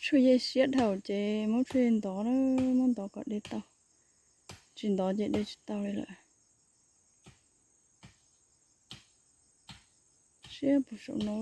Tshuaj yej siab dhau ces muab tshuaj yej ntov na, muab ntov kom de tau. Tsis ntov ces de tsis tau li lawm. Siab puag saum no.